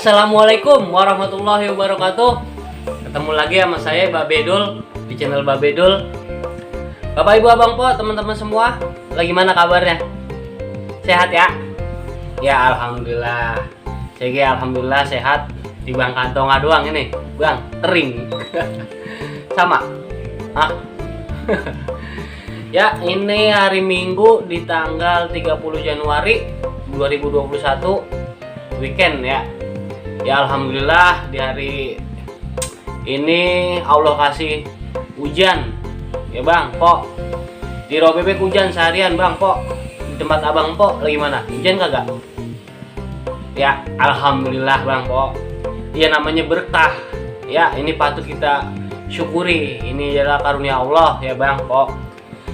Assalamualaikum warahmatullahi wabarakatuh. Ketemu lagi sama saya Babedul di channel Babedul. Bapak Ibu Abang Po, teman-teman semua, lagi mana kabarnya? Sehat ya? Ya alhamdulillah. Saya alhamdulillah sehat. Di bang kantong doang ini, bang kering. Sama. Hah? Ya, ini hari Minggu di tanggal 30 Januari 2021, weekend ya. Ya alhamdulillah di hari ini Allah kasih hujan. Ya Bang Po, di Rawa Bebek hujan seharian Bang Po. Di tempat Abang Po lagi mana? Hujan kagak? Ya alhamdulillah Bang Po. Ya namanya berkah. Ya ini patut kita syukuri. Ini adalah karunia Allah ya Bang Po.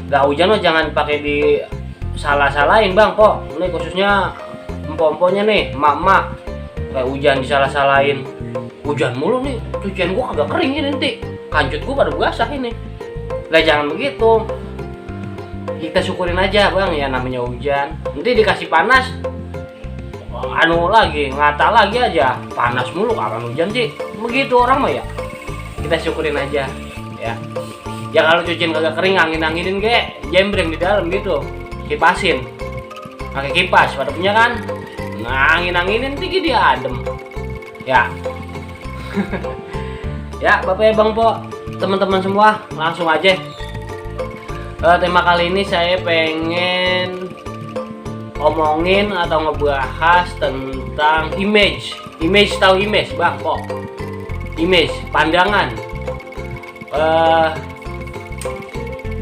Gak hujan mah jangan pakai di salah-salahin Bang Po. Ini khususnya empok-empoknya nih, emak-emak. Kayak hujan disalah-salahin. Hujan mulu nih, cucian gua agak kering ini nanti. Kancut gua pada basah ini. Lah jangan begitu. Kita syukurin aja Bang ya namanya hujan. Nanti dikasih panas, lagi ngata lagi aja. Panas mulu kapan hujan sih? Begitu orang mah ya. Kita syukurin aja ya. Ya kalau cucian kagak kering, angin-anginin kayak jembreng di dalam gitu. Kipasin. Pakai kipas pada punya kan? Nah, angin-anginin tinggi dia adem. Ya. Ya, Bapak Bang Po, teman-teman semua, langsung aja. Tema kali ini saya pengen ngomongin atau ngebahas tentang image. Image, tahu image, Bang Po? Image, pandangan.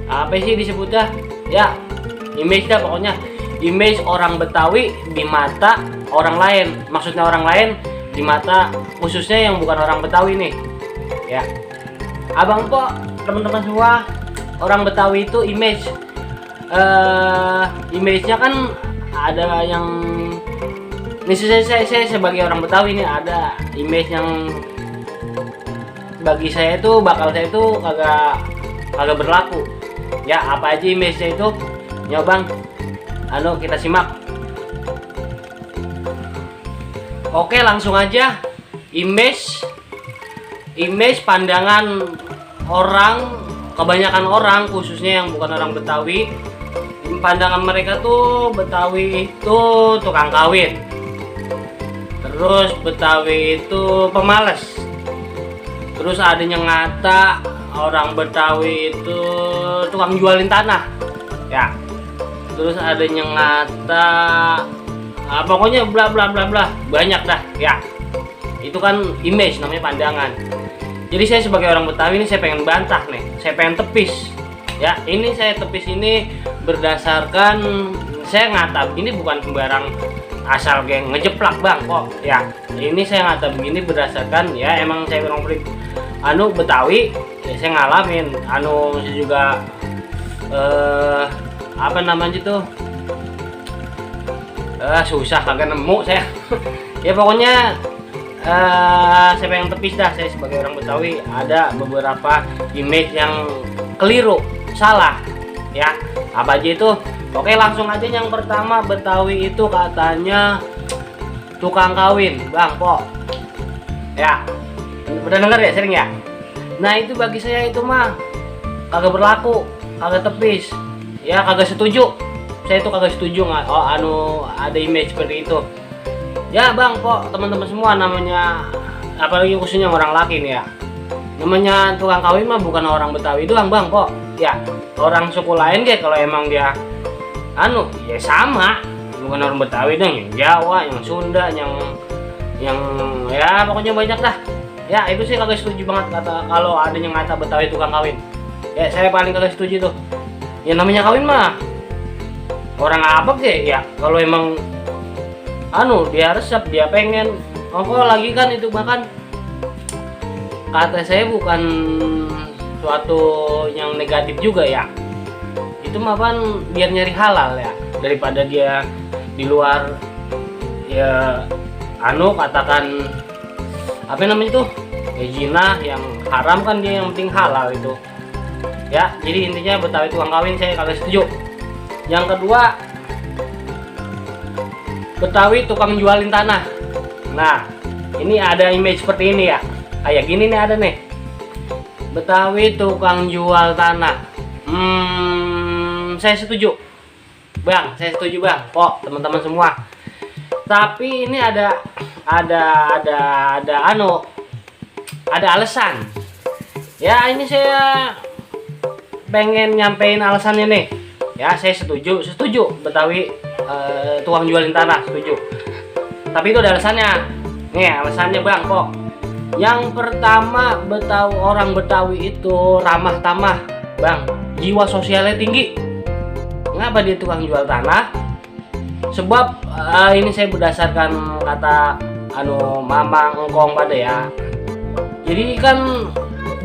Apa sih disebutnya? Ya, image dah pokoknya. Image orang Betawi di mata orang lain, maksudnya orang lain di mata khususnya yang bukan orang Betawi nih ya. Abang Po, teman-teman semua, orang Betawi itu image image-nya kan ada yang ini saya sebagai orang Betawi ini ada image yang bagi saya itu saya itu kagak berlaku ya. Apa aja image-nya itu ya Bang? Kita simak. Oke, langsung aja. Image pandangan orang, kebanyakan orang khususnya yang bukan orang Betawi, pandangan mereka tuh Betawi itu tukang kawin. Terus Betawi itu pemalas. Terus ada yang ngata orang Betawi itu tukang jualin tanah. Ya. Terus ada yang ngata pokoknya bla bla bla bla, banyak dah ya. Itu kan image, namanya pandangan. Jadi saya sebagai orang Betawi ini saya pengen bantah nih, saya pengen tepis ya. Ini saya tepis ini berdasarkan saya ngata begini bukan sembarang asal geng ngejeplak Bang kok ya. Ini saya ngata begini berdasarkan ya emang saya orang Betawi ya, saya ngalamin saya juga apa namanya itu susah kagak nemu saya. Ya pokoknya saya pengen tepis dah. Saya sebagai orang Betawi ada beberapa image yang keliru, salah ya. Apa aja itu? Oke, langsung aja. Yang pertama, Betawi itu katanya tukang kawin Bang Po ya. Udah denger ya sering ya. Nah itu bagi saya itu mah kagak berlaku, kagak tepis ya, kagak setuju. Saya itu kagak setuju ada image seperti itu ya Bang Po. Teman-teman semua, namanya apalagi khususnya orang laki nih ya, namanya tukang kawin mah bukan orang Betawi doang Bang Po ya. Orang suku lain kalau emang dia ya sama, bukan orang Betawi dong, yang Jawa, yang Sunda, yang ya pokoknya banyak dah ya. Itu sih kagak setuju banget kalau ada yang ngata Betawi tukang kawin ya. Saya paling kagak setuju tuh. Ya namanya kawin mah orang apa ya, kalau emang dia resep, dia pengen lagi kan itu bahkan kata saya bukan suatu yang negatif juga ya. Itu mah kan biar nyari halal ya, daripada dia di luar ya katakan apa namanya itu ya zina yang haram kan, dia yang penting halal itu ya. Jadi intinya Betawi tukang kawin saya kagak setuju. Yang kedua, Betawi tukang jualin tanah. Nah, ini ada image seperti ini ya, kayak gini nih ada nih, Betawi tukang jual tanah. Saya setuju bang, kok teman-teman semua. Tapi ini ada alasan. Ya ini saya pengen nyampein alasannya nih. Ya saya setuju Betawi tukang jualin tanah, setuju. Tapi itu ada alasannya. Nih alasannya bang kok. Yang pertama, orang Betawi itu ramah tamah bang, jiwa sosialnya tinggi. Kenapa dia tukang jual tanah? Sebab ini saya berdasarkan kata mamang engkong pada ya. Jadi kan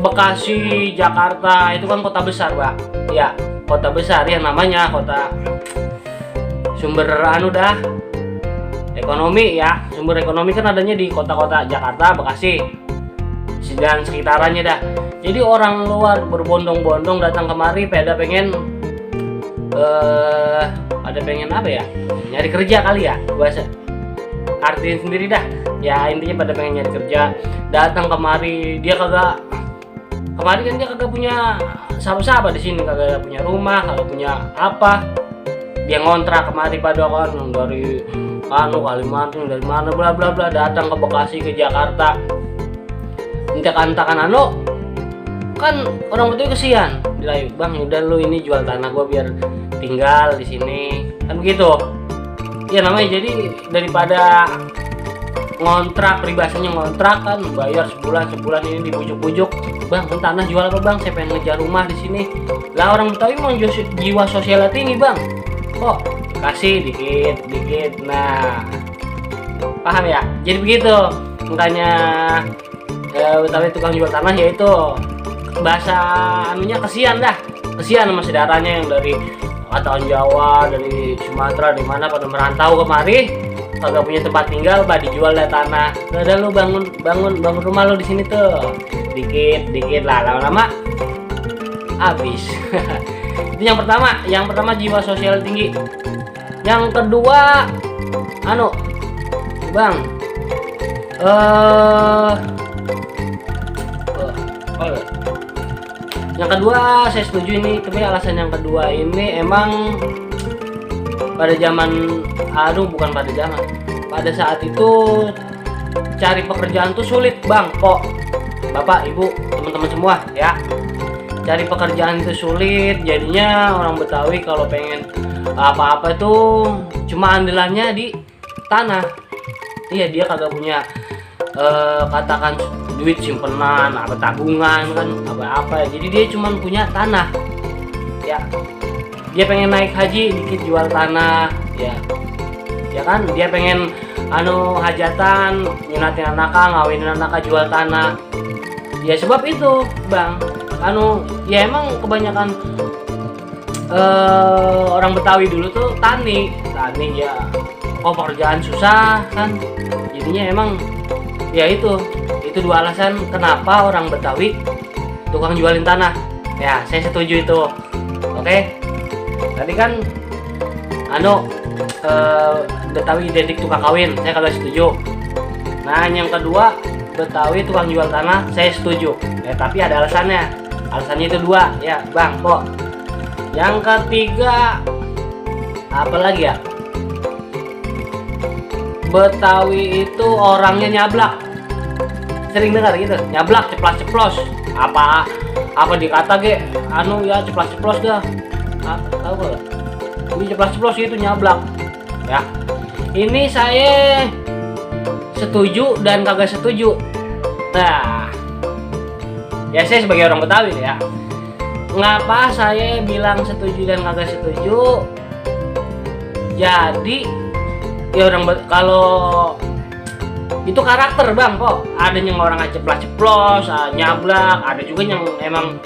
Bekasi, Jakarta itu kan kota besar, Pak. Ya, kota besar ya, namanya kota sumber ekonomi ya. Sumber ekonomi kan adanya di kota-kota Jakarta, Bekasi dan sekitarannya dah. Jadi orang luar berbondong-bondong datang kemari pada pengen apa ya? Nyari kerja kali ya, bahasa artiin sendiri dah. Ya intinya pada pengen nyari kerja, datang kemari. Dia kagak punya siapa-siapa di sini, kagak punya rumah, kagak punya apa. Dia ngontrak kemari pada kan dari Kalimantan, dari mana bla bla bla, datang ke Bekasi, ke Jakarta. Entakan kan orang Betawi kesian, bilang bang udah lu ini jual tanah gua biar tinggal di sini, kan begitu. Ya namanya jadi daripada ngontrak, peribahasanya ngontrak kan bayar sebulan ini dibujuk-bujuk, bang tanah jual apa bang, saya pengen ngejar rumah di sini. Lah orang Betawi mau jiwa sosialnya tinggi bang, kok kasih dikit. Nah paham ya, jadi begitu makanya Betawi tukang jual tanah, yaitu bahasa kesian sama saudaranya yang dari Katakan Jawa, dari Sumatera, di mana pada merantau kemari, kagak punya tempat tinggal, dijual dah tanah. Udah lu bangun rumah lu di sini tuh, dikit lah, lama-lama habis. Itu yang pertama jiwa sosial tinggi. Yang kedua, bang, yang kedua saya setuju ini, tapi alasan yang kedua ini emang pada saat itu cari pekerjaan tuh sulit bang, kok bapak ibu teman-teman semua ya, cari pekerjaan itu sulit. Jadinya orang Betawi kalau pengen apa-apa itu cuma andalannya di tanah. Iya, dia kagak punya katakan duit simpenan, apa tabungan kan, apa. Jadi dia cuma punya tanah. Ya. Dia pengen naik haji dikit jual tanah, ya. Ya kan, dia pengen hajatan, nyunatin anaknya, ngawinin anaknya, jual tanah. Ya sebab itu, Bang. Ya emang kebanyakan orang Betawi dulu tuh tani ya. Pekerjaan susah kan. Jadinya emang ya itu dua alasan kenapa orang Betawi tukang jualin tanah. Ya saya setuju itu. Oke. Tadi kan Betawi identik tukang kawin, saya kagak setuju. Nah yang kedua, Betawi tukang jual tanah, saya setuju. Tapi ada alasannya. Alasannya itu dua ya bang kok. Yang ketiga apa lagi ya, Betawi itu orangnya nyablak. Sering dengar gitu, nyablak, ceplas-ceplos. Apa dikata ya ceplas-ceplos dah. Tahu gak? Ini ceplas-ceplos itu nyablak. Ya. Ini saya setuju dan kagak setuju. Nah, ya saya sebagai orang Betawi ya. Ngapa saya bilang setuju dan kagak setuju? Jadi ya kalau itu karakter bang, kok ada yang orang ceplas-ceplos, nyablak, ada juga yang emang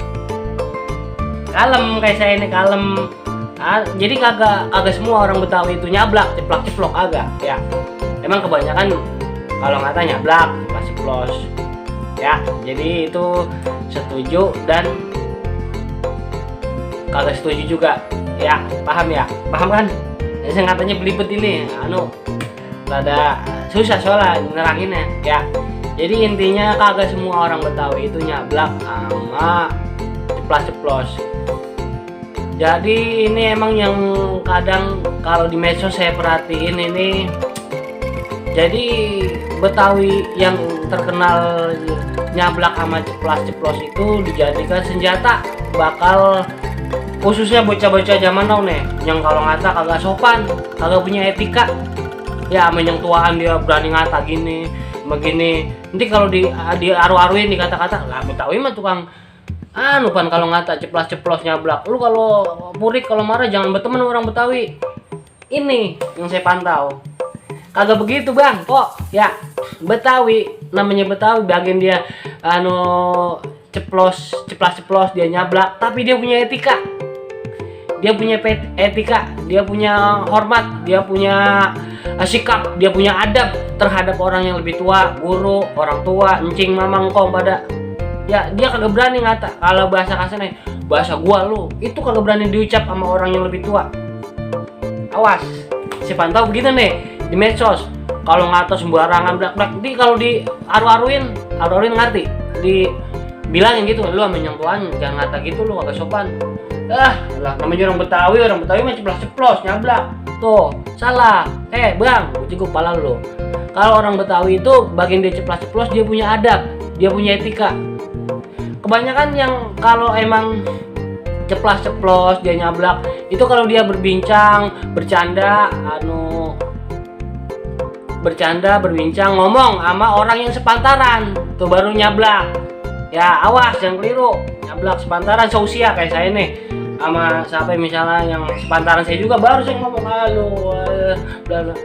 kalem kayak saya ini kalem. Jadi kagak semua orang Betawi itu nyablak, ceplak-ceplok agak ya. Emang kebanyakan kalau kata nyablak, ceplas-ceplos ya. Jadi itu setuju dan kagak setuju juga ya. Paham kan? Saya katanya belibet ini rada susah soalnya neranginnya ya. Jadi intinya kagak semua orang Betawi itu nyablak sama ceplas-ceplos. Jadi ini emang yang kadang kalau di medsos saya perhatiin ini, jadi Betawi yang terkenal nyablak sama ceplas-ceplos itu dijadikan senjata, bakal khususnya bocah-bocah zaman now nih, yang kalau ngata kagak sopan, kagak punya etika. Ya sama yang tuaan dia berani ngata gini, begini. Nanti kalau di aru-aruin dikata-kata, lah Betawi mah tukang pan kalau ngata ceplas-ceplos nyablak. Lu kalau purik kalau marah jangan berteman orang Betawi. Ini yang saya pantau. Kagak begitu bang, kok ya Betawi, namanya Betawi, bagian dia ceplas-ceplos dia nyablak, tapi dia punya etika. Dia punya etika, dia punya hormat, dia punya sikap, dia punya adab terhadap orang yang lebih tua, guru, orang tua, encing, mamang, kong pada. Ya dia kagak berani ngata, kalau bahasa kasarnya, bahasa gua lu, itu kagak berani diucap sama orang yang lebih tua. Awas, si pantau begitu nih di medsos. Kalau ngata sembarangan blak-blak, nanti kalau di aru-aruin ngerti, dibilangin gitu, lu sama yang tuaan jangan ngata gitu, lu kagak sopan. Lah namanya orang Betawi mah ceplos-ceplos nyablak. Tuh, salah. Bang, cukup pala lu. Kalau orang Betawi itu bagian dia ceplos-ceplos, dia punya adab, dia punya etika. Kebanyakan yang kalau emang ceplas-ceplos dia nyablak itu kalau dia berbincang, berbincang ngomong sama orang yang sepantaran, tuh baru nyablak. Ya awas jangan keliru, nyablak sepantaran seusia kayak saya nih sama siapa misalnya yang sepantaran saya juga, baru saya ngomong halo bla bla,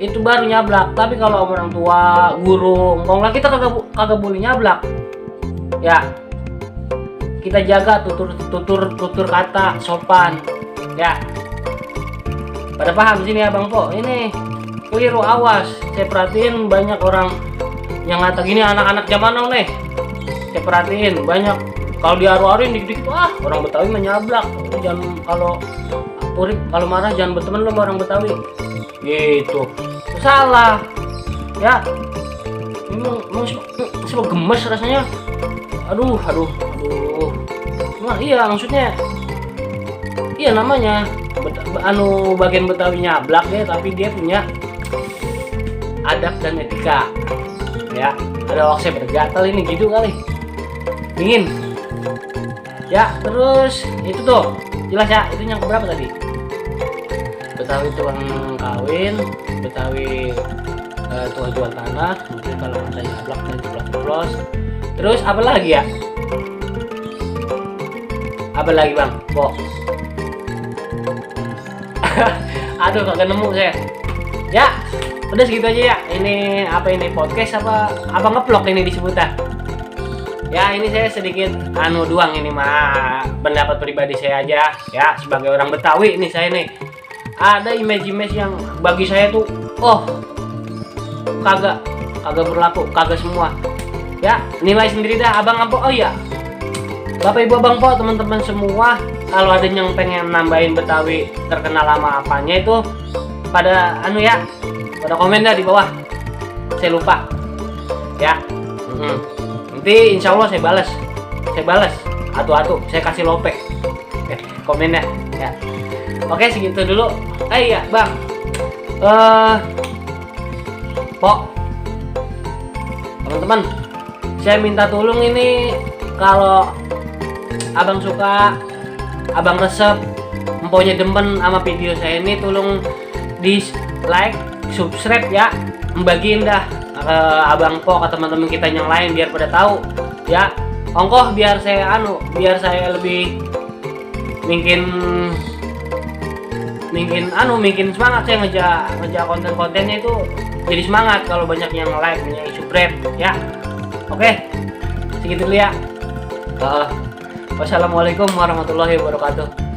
itu baru nyablak. Tapi kalau orang tua, guru, ngomong lah, kita kagak boleh nyablak. Ya kita jaga tutur kata sopan ya. Pada paham sini ya bang Po, ini keliru, awas. Saya perhatiin banyak orang yang ngata gini, anak-anak zaman now nih, saya perhatiin banyak kalau diaru-aruin dikit-dikit, orang Betawi menyablak. Jangan kalau purik kalau marah jangan berteman lu sama orang Betawi gitu, salah ya. Emang gemes rasanya. Aduh. Nah, iya maksudnya, iya namanya bagian Betawi nyablak deh, tapi dia punya adab dan etika. Ya, ada waktu saya bergatal ini gitu kali. Dingin. Ya, terus itu tuh jelas ya, itu yang keberapa tadi? Betawi tukang kawin, Betawi tua-tua tanah, mungkin kalau ada nyablak dan ceplos-ceplos. Terus apa lagi ya? Apa lagi bang? Kok? Aduh kagak nemu saya. Ya, udah segitu aja ya. Ini apa ini podcast apa ngeplok ini disebutnya? Ya ini saya sedikit doang ini mah pendapat pribadi saya aja ya, sebagai orang Betawi ini saya nih. Ada image yang bagi saya tuh kagak berlaku, kagak semua. Ya, nilai sendiri dah abang Ampo. Oh iya, Bapak Ibu Abang Po, teman-teman semua, kalau ada yang pengen nambahin Betawi terkenal lama apanya itu pada pada komen dah di bawah. Saya lupa. Ya. Nanti insya Allah saya balas. Atu-atu, saya kasih lope. Komennya ya. Oke, segitu dulu. Iya, Bang. Po. Teman-teman, saya minta tolong ini, kalau abang suka, abang resep, emponya demen sama video saya ini, tolong di like, subscribe ya, membagiin dah ke abang Po, ke teman-teman kita yang lain biar pada tahu ya. Ongkoh biar saya lebih mungkin semangat saya ngejar konten-kontennya itu, jadi semangat kalau banyak yang like, banyak yang subscribe ya. Oke, segitu dulu ya. Wassalamualaikum warahmatullahi wabarakatuh.